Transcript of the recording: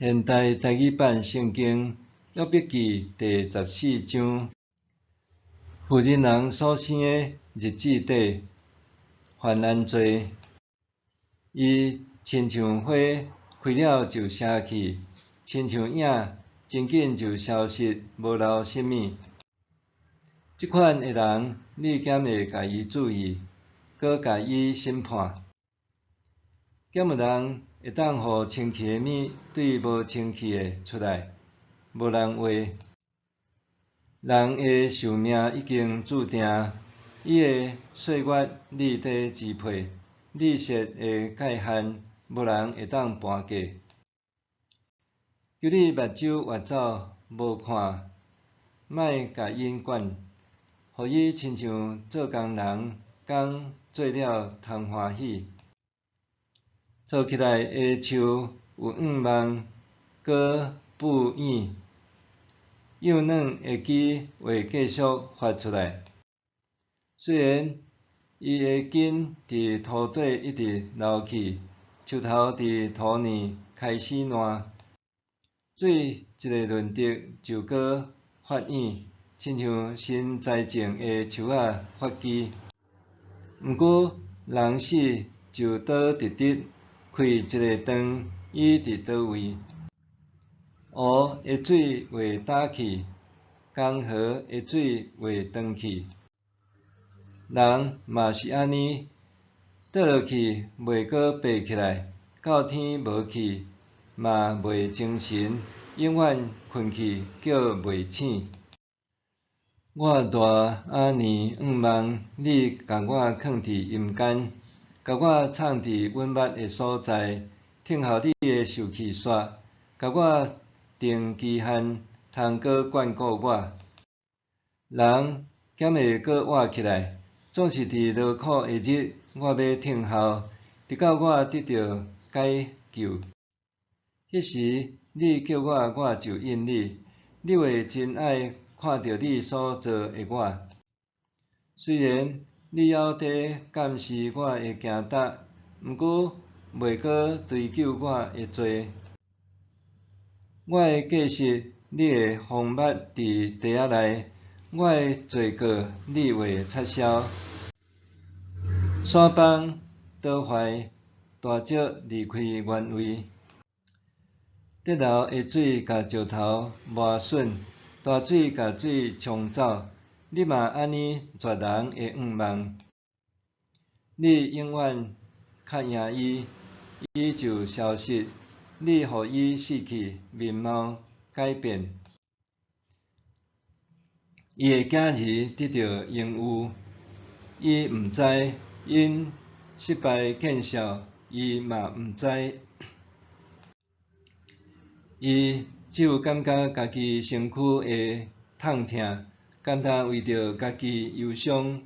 現代台語版聖經約伯記第十四章，婦人人所生的日子底，犯按罪。伊親像花開了就謝去，親像影真緊就消失，無留啥物。這款的人，你敢會共伊注意，閣共伊審判？敢有人會當予清氣的物對無清氣的出來？無人話。人的壽命已經註定，伊的歲月你佇支配，你設的界限，無人會當盤過。求你目睭越走，無看，莫共𪜶管，予伊親像做工人工做了通歡喜。粗起來的樹有向望，閣布影，幼嫩的枝會繼續發出來。雖然伊的根佇土底一直流去，樹頭佇土內開始爛，水一个潤滴就閣發影，親像新栽種的樹仔發枝。毋過人死就倒直直，開一个斷，伊佇佗位？湖的水會焦去，江河的水會斷去。人嘛是按呢，倒落去袂閣爬起來，到天無去，嘛袂精神，永遠睏去叫袂醒。我賴按呢向望你共我囥佇陰間，共我藏佇隱密的所在，聽候你的受氣煞，共我定期限，通閣眷顧我。人敢會閣活起來？總是佇勞苦的日，我欲聽候，直到我得著解救。彼時你叫我，我就應你。你會真愛看著你所造的我。雖然你猶佇監視我的行踏，毋過袂閣追究我的罪。我的過失，你會封密佇袋仔內；我的罪過，你會擦消。山崩倒壞，大石離開原位，激流的水共石頭磨損，大水共水沖走。你嘛按呢絕人的向望，你永遠較贏伊，伊就消失；你予伊死去，面貌改變。伊的囝兒得著榮譽，伊毋知；𪜶失敗見笑，伊嘛毋知。伊只有感覺家己身軀的痛疼，敢若為著家己憂傷。